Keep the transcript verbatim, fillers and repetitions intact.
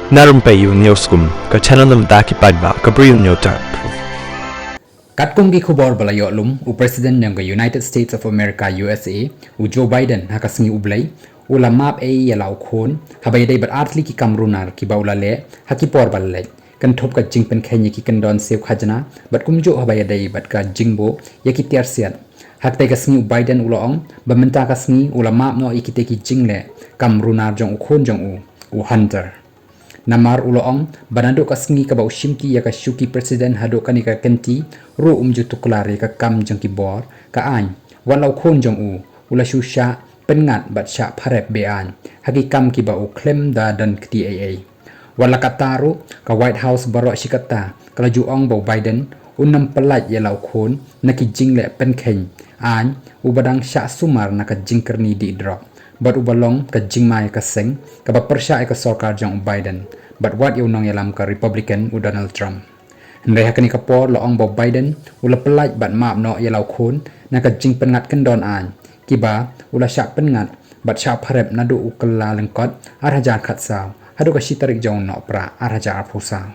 Na Rympei U News Kum, ka channel na bynta ki paidbah ka Bri U News Tap. Katkum ki khubor ba la ïoh lum, u President jong ka United States of America, U S A, u Joe Biden, ha ka sngi U Blei u la map ei ïa la u khun haba ïadei bad artylli ki kam runar kiba u la leh ha ki por ba la leit, kynthup ka jingpynkheiñ ïa ki kyndon siew khajna bad kumjuh haba ïadei bad ka jingbuh ïa ki tiar siat. Ha katei ka sngi u Biden u la ong ba mynta ka sngi u la map noh ïa kitei ki jingleh kam runar jong u khun jong u, u Hunter. Namar u la ong ba naduh ka sngi kaba u shimti ïa ka shuki president haduh kane ka kynti ruh um ju tuklar ïa ka kam jong ki bor, ka aiñ, wat la u khun jong u u la shu shah pynngat bad shah pharep be-aiñ ha ki kam kiba u khlem da don kti ei ei. Wat la katta ruh, ka White House baroh shi katta ka la ju ong ba u Biden un nym pyllait ïa la u khun na ki jingleh pynkheiñ aiñ uba dang shah sumar na ka jingkyrni dih drok bad uba long ka jingma ïa ka seng kaba pyrshah ïa ka sorkar jong u Biden bad wat ïa u nongïalam ka Republican u Donald Trump. Hynrei ha kane ka por la ong ba u Biden u la pyllait bad map noh ïa la u khun na ka jingpynngat kyndon aiñ kiba u la shah pynngat bad shah pharep naduh u kylla lyngkot ar hajar khatsaw haduh ka shi tarik jong u Nohprah ar hajar arphew saw.